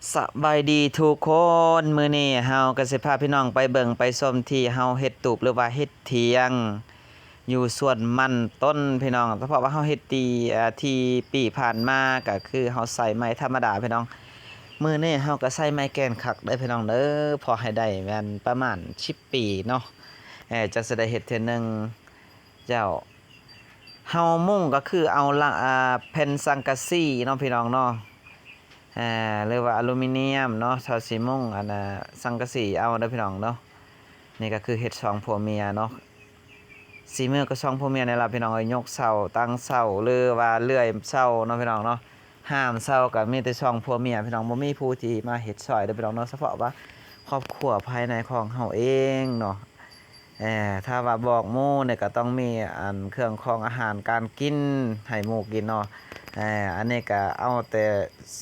ສະບາຍດີທຸກຄົນ, ມື້ນີ້ເຮົາກໍຊິພາພີ່ນ້ອງໄປເບິ່ງໄປຊົມທີ່ເຮົາເຮັດຕູບ ຫຼືວ່າເຮັດຖຽງຢູ່ສວນມັນຕົ້ນພີ່ນ້ອງ. ສະເພາະວ່າເຮົາເຮັດທີ່ ເອີ ທີ່ປີຜ່ານມາກໍຄືເຮົາໃຊ້ໄມ້ທຳມະດາພີ່ນ້ອງ, ມື້ນີ້ເຮົາກໍໃຊ້ໄມ້ແກ່ນຄັກເດີພີ່ນ້ອງເດີ, ພໍໃຫ້ໄດ້ແມ່ນປະມານສິບປີເນາະ, ເອີ ຈັ່ງຊິໄດ້ເຮັດເທື່ອໜຶ່ງ. ເຈົ້າ ເຮົາມຸງກໍຄືເອົາລະ ອ່າ ແຜ່ນສັງກະສີເນາະພີ່ນ້ອງເນາະ, ເອີ ຫຼືວ່າອາລູມີນຽມເນາະ, ເຮົາຊິມຸງອັນ ອ່າ ສັງກະສີເອົາເດີພີ່ນ້ອງເນາະ. ນີ້ກໍຄືເຮັດສອງຜົວເມຍເນາະ, ສີມືກໍສອງຜົວເມຍນີ້ລະພີ່ນ້ອງເອີຍ, ຍົກເສົາ ຕັ້ງເສົາ ຫຼືວ່າເລື່ອຍເສົາເນາະພີ່ນ້ອງເນາະ, ຫາມເສົາກໍມີແຕ່ສອງຜົວເມຍພີ່ນ້ອງ, ບໍ່ມີຜູ້ທີ່ມາເຮັດຊ່ອຍເດີພີ່ນ້ອງເນາະ, ສະເພາະວ່າຄອບຄົວພາຍໃນຂອງເຮົາເອງເນາະ. ເອີ ຖ້າວ່າບອກໝູ່ນີ້ກໍຕ້ອງມີອັນເຄື່ອງຂອງອາຫານການກິນໃຫ້ໝູ່ກິນເນາະ. ເອີ ອັນນີ້ກໍເອົາແຕ່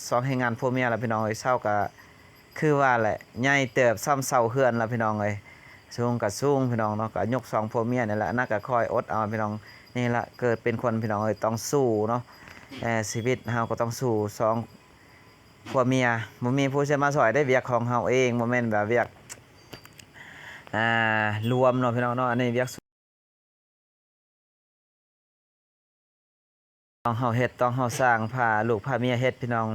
ສອງແຮງງານຜົວເມຍລະພີ່ນ້ອງເອີຍ, ເສົາກໍຄືວ່າແຫຼະ ໃຫຍ່ເຕີບສ່ຳເສົາເຮືອນລະພີ່ນ້ອງເອີຍ, ສູງກໍສູງພີ່ນ້ອງເນາະ, ກໍຍົກສອງຜົວເມຍນີ້ແຫຼະ, ອັນນັ້ນກໍຄອຍອົດເອົາພີ່ນ້ອງ. ນີ້ລະເກີດເປັນຄົນພີ່ນ້ອງເອີຍ, ຕ້ອງສູ້ເນາະ, ເອີ ຊີວິດເຮົາກໍຕ້ອງສູ້ສອງ ຜົວເມຍ, ບໍ່ມີຜູ້ຊິມາຊ່ອຍໄດ້, ວຽກຂອງເຮົາເອງ, ບໍ່ແມ່ນແບບວຽກ ອ່າ ລວມເນາະພີ່ນ້ອງເນາະ, ອັນນີ້ວຽກສ່ວນ ຕ້ອງເຮົາເຮັດ, ຕ້ອງເຮົາສ້າງ, ພາລູກພາເມຍເຮັດພີ່ນ້ອງ.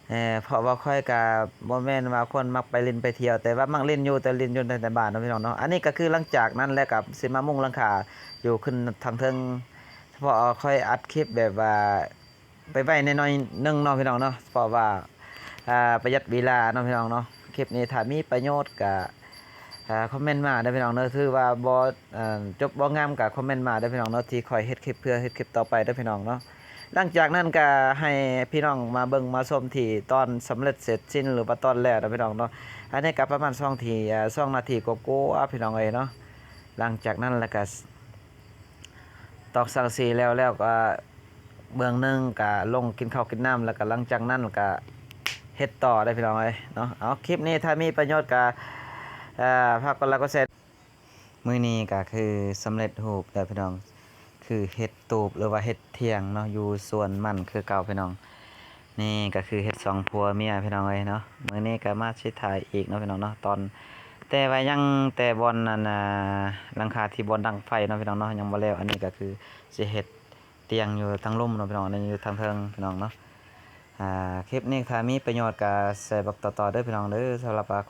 ເອີ ເພາະວ່າຂ້ອຍກະບໍ່ແມ່ນວ່າຄົນມັກໄປຫຼິ້ນໄປທ່ຽວ, ແຕ່ວ່າມັກຫຼິ້ນຢູ່, ແຕ່ຫຼິ້ນຢູ່ແຕ່ໃນບ້ານເນາະພີ່ນ້ອງເນາະ. ອັນນີ້ກະຄືຫຼັງຈາກນັ້ນແລ້ວກະຊິມາມຸງຫຼັງຄາຢູ່ຂຶ້ນທາງເທິງ, ສະເພາະວ່າຂ້ອຍອັດຄລິບແບບວ່າ ໄປໄວ້ໜ້ອຍໆໜຶ່ງເນາະພີ່ນ້ອງເນາະ, ເພາະວ່າ ອ່າ ປະຢັດເວລາເນາະພີ່ນ້ອງເນາະ. ຄລິບນີ້ຖ້າມີປະໂຫຍດກະ ອ່າ ຄອມເມັນມາເດີພີ່ນ້ອງເດີ, ຖືວ່າບໍ່ ເອີ ຈົບບໍ່ງາມກະຄອມເມັນມາເດີພີ່ນ້ອງເນາະ, ທີ່ຂ້ອຍເຮັດຄລິບເພື່ອເຮັດຄລິບຕໍ່ໄປເດີພີ່ນ້ອງເນາະ. ຫຼັງຈາກນັ້ນກະໃຫ້ພີ່ນ້ອງມາເບິ່ງມາຊົມທີ່ຕອນສຳເລັດເສັດສິ້ນ ຫຼືວ່າຕອນແລ້ວເດີພີ່ນ້ອງເນາະ. ອັນນີ້ກະປະມານສອງທີ ເອີ ສອງນາທີກວ່າໆ ພີ່ນ້ອງເອີຍເນາະ. ຫຼັງຈາກນັ້ນແລ້ວກະ ຕອກສັງກະສີແລ້ວ ແລ້ວກໍເບື້ອງໜຶ່ງກໍລົງກິນເຂົ້າກິນນ້ຳ, ແລ້ວກໍຫຼັງຈາກນັ້ນກໍເຮັດຕໍ່ໄດ້ພີ່ນ້ອງເອີຍເນາະ. ເອົາ ຄລິບນີ້ຖ້າມີປະໂຫຍດກໍ ເອີ ຝາກກົດໄລກົດແຊ. ມື້ນີ້ກໍຄືສຳເລັດຮູບແລ້ວພີ່ນ້ອງ, ຄືເຮັດຕູບ ຫຼືວ່າເຮັດຖຽງເນາະ ຢູ່ສວນມັນຄືເກົ່າພີ່ນ້ອງ. ນີ້ກໍຄືເຮັດສອງຜົວເມຍພີ່ນ້ອງເອີຍເນາະ. ມື້ນີ້ກໍມາຊິຖ່າຍອີກເນາະພີ່ນ້ອງເນາະ, ຕອນ ແຕ່ວ່າຍັງແຕ່ບ່ອນອັນ ອ່າ ຫຼັງຄາທີ່ບ່ອນດັງໄຟເນາະພີ່ນ້ອງເນາະ ຍັງບໍ່ແລ້ວ. ອັນນີ້ກໍຄືຊິເຮັດຕຽງຢູ່ທາງລຸ່ມເນາະພີ່ນ້ອງ, ອັນນີ້ຢູ່ທາງເທິງພີ່ນ້ອງເນາະ. ອ່າ ຄລິບນີ້ຖ້າມີປະໂຫຍດກໍແຊບັກຕໍ່ໆເດີພີ່ນ້ອງເດີ. ສຳລັບວ່າ